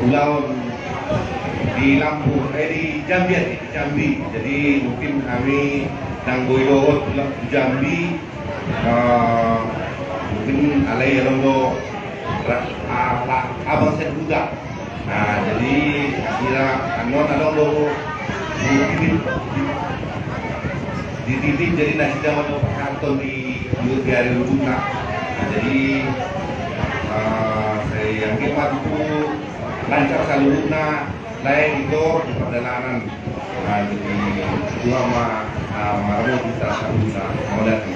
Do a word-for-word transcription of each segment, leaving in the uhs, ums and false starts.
Ulaon di Lampung, eh, di Jambi, di Jambi. Jadi mungkin hami nang boi dohot tu Jambi, eh, mungkin alai adong do ra-, apa, abang sian huta. Nah, jadi kira annon adong do di, di, di, di, jadi nasida ma do pasahathon di, di ari Rubuna. Nah, jadi, eh, sai anggiat ma tutu lancar saluhutna, lae di tor di pardalanan. Nah, jadi tua ma, ah, marmo di ta saluhutna. Mauliate.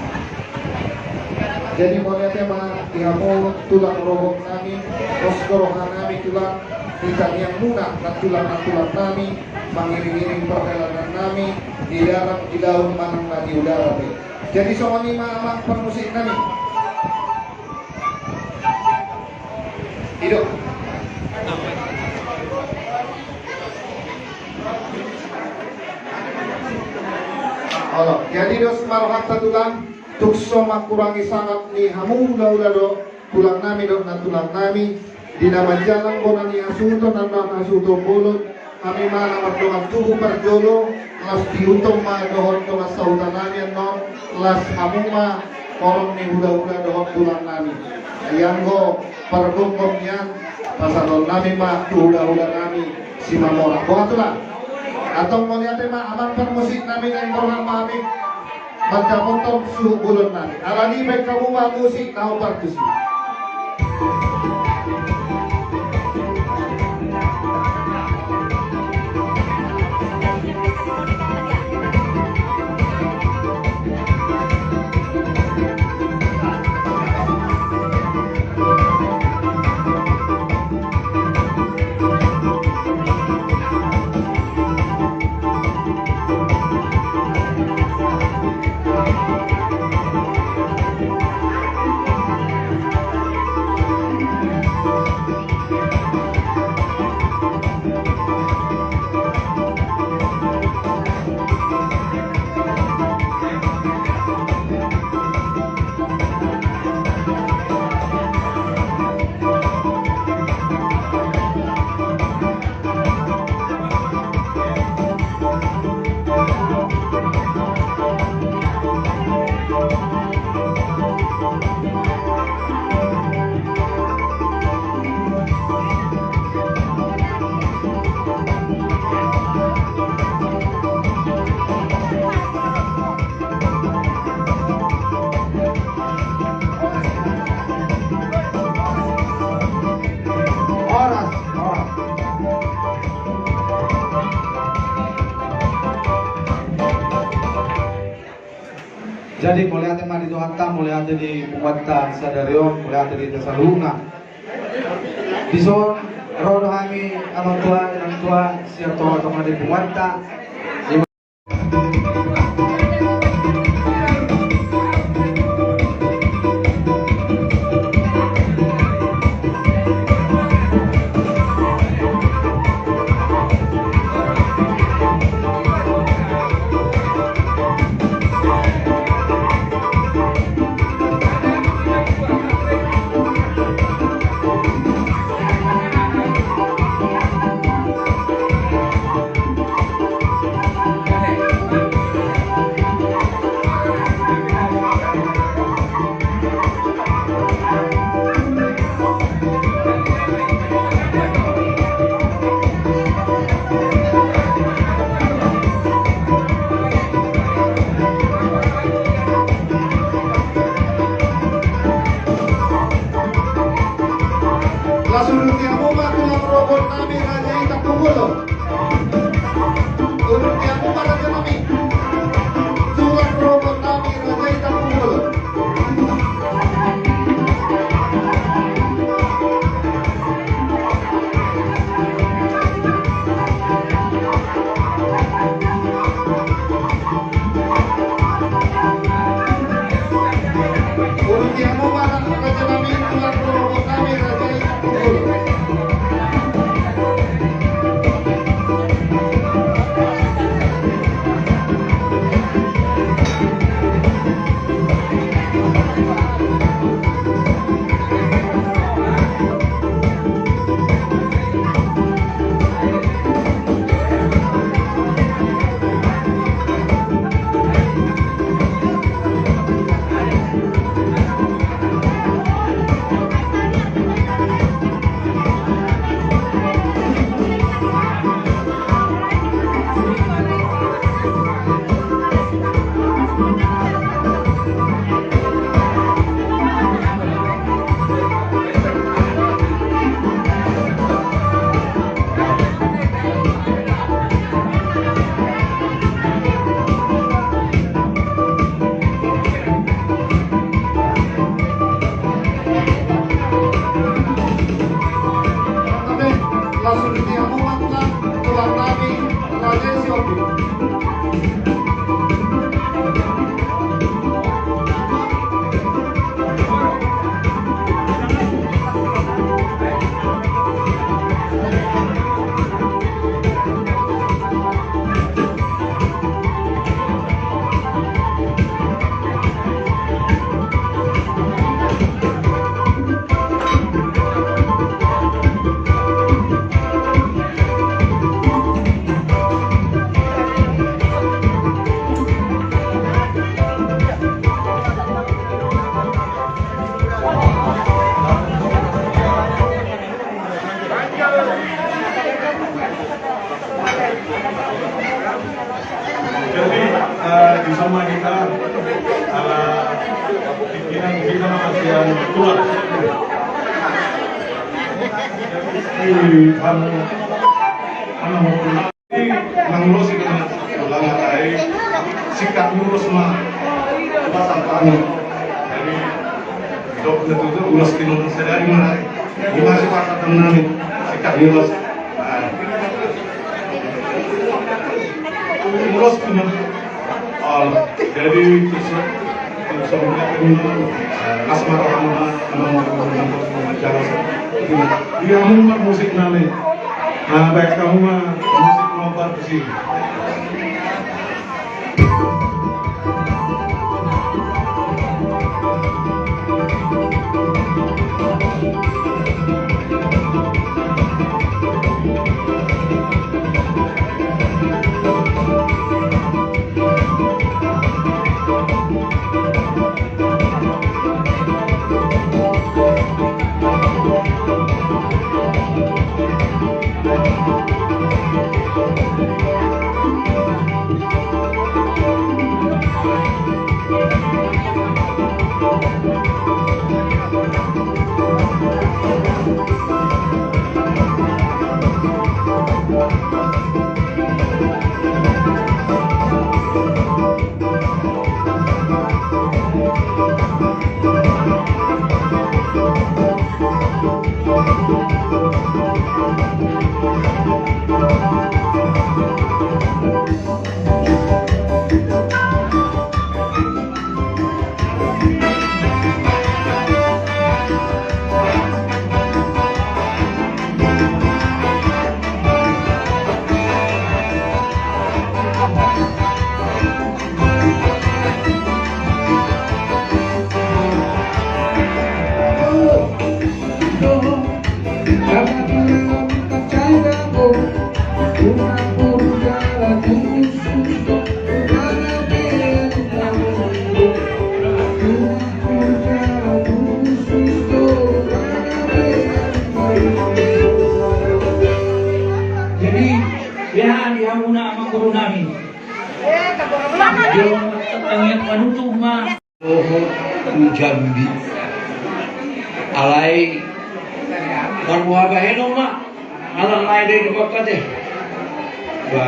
Jadi mauliate ma di hamu tulang rorobot nami, pos roha nami tulang, di tangiangmuna nantulang-nantulang nami, mangiring-iring pardalanan nami di darat, di laut manang na di udara pe. Jadi songon i ma amang parmusik nami. Ido. Olo, jadi dos ma rohanta tulang, tung so mangkurangi sangap ni hamu hulahula dohot tulang nami dohot nantulang nami, di na manjalang bona ni hasuhuton, annon hasuhuton bolon, hami ma na mardongan tubu parjolo, laos diutom ma dohot dongan sahuta nami annon, laos hamu ma horong ni hulahula dohot tulang nami. Ai anggo pargomgom nian, pasahaton nami ma tu hulahula nami Simamora. Boha tulang? Antong mauliate ma amang parmusik nami, naeng borhat ma hami mandapothon suhut bolon nami. Alani i baen hamu ma musik na hombar tusi. Horas, horas. Jadi mauliate ma di Tuhanta, mauliate di punguanta sadari on, mauliate di hita saluhutna. Dison ro do hami amang tua, inang tua, sian tonga-tonga ni punguanta. Laos uduti hamu ma tulang rorobot nami Raja i Tampubolon. Uduti hamu ma raja nami. Tulang rorobot nami Raja i Tampubolon. Langsung dia muat lah tulang nami Raja Siopi. Jadi, eh, di sama kita, ala pimpinan kita masian tulang. Di, anu, anu, mangulosi dengan ulama tadi, sikap lurus ma, pasal kami. Jadi, dok, betul-betul ulos di nomor sadari ma. Ima si pasaran nami, sikat ni ulos. Nah. Ulos punya. Oh, jadi, terus, terus, terus, eh, Mas Marham, Mas Marham, Mas Marham, Mas Marham. Dia mau musik nami. Nah, baik kamu mah, musik mau apa sih? Jadi, ya, di hamuna amang boru nami. Yo, tangiang panutup ma. Dohot tu Jambi. Alai marboha bahenon ma. Ala lae do di bapa te. Ba,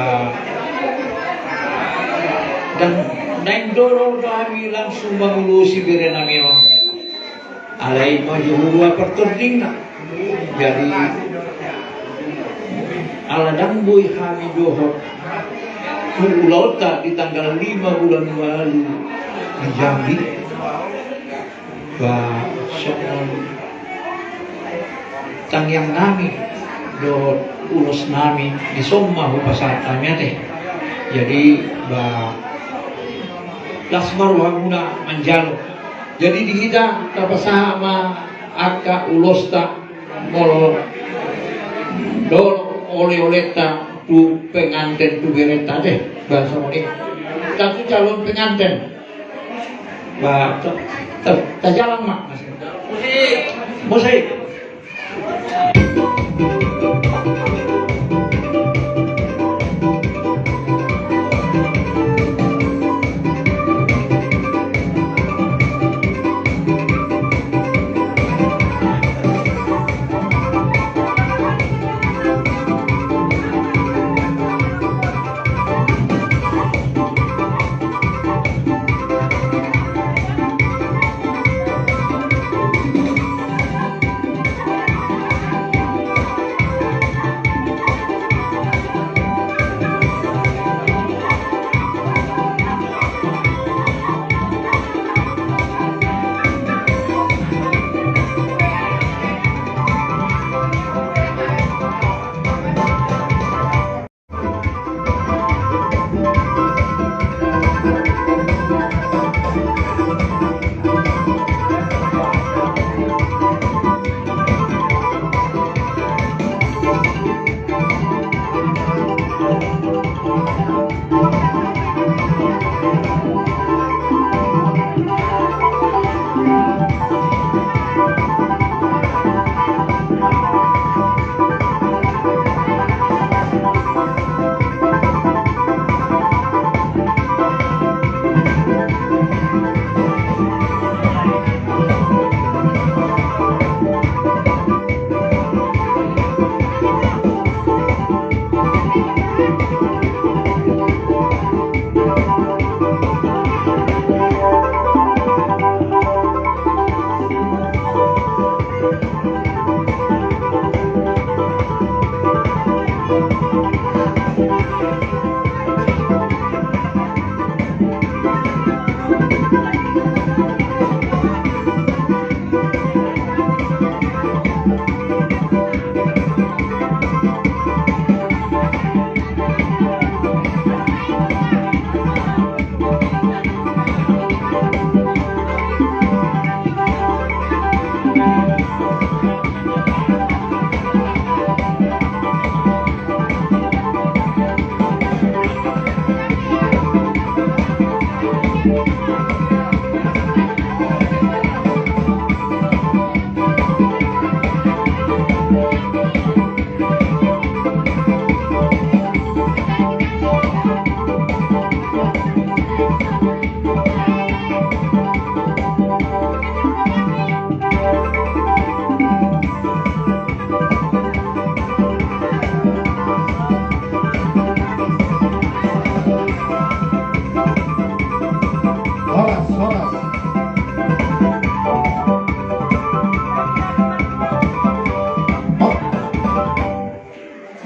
dan naeng do ro do hami langsung mangulosi bere nami on. Alai ma jo huroha partordingna. Jadi, ala ndang boi hami dohot tu ulaonta di tanggal lima bulan ualu di Jambi. Ba, songon tangiang nami dohot ulos nami, dison ma hupasahat hami ate. Jadi, ba, las ma rohamuna manjalo. Jadi di hita tapasahat ma angka ulosta molo dohot ole-olenta tu penganten tu berenta ate. Ba songon i. Satu calon penganten. Ba, ta, ta, tajalang ma. Musik.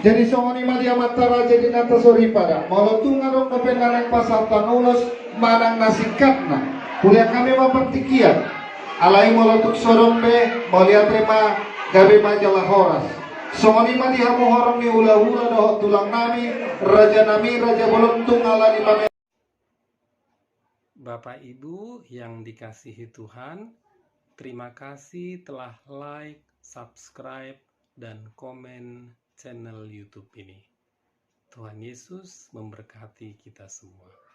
Jadi songon i ma di amanta raja di nata soripada, molo tung adong dope na naeng pasahathon ulos manang na singkatna, hulean hami ma partingkian. Alai molo tung so adong be, mauliate ma, gabe ma jala horas. Songon i ma di hamu horong ni hulahula dohot tulang nami, raja nami, raja bolon tung ala ni pame- Bapak Ibu yang dikasihi Tuhan, terima kasih telah like, subscribe, dan komen channel YouTube ini. Tuhan Yesus memberkati kita semua.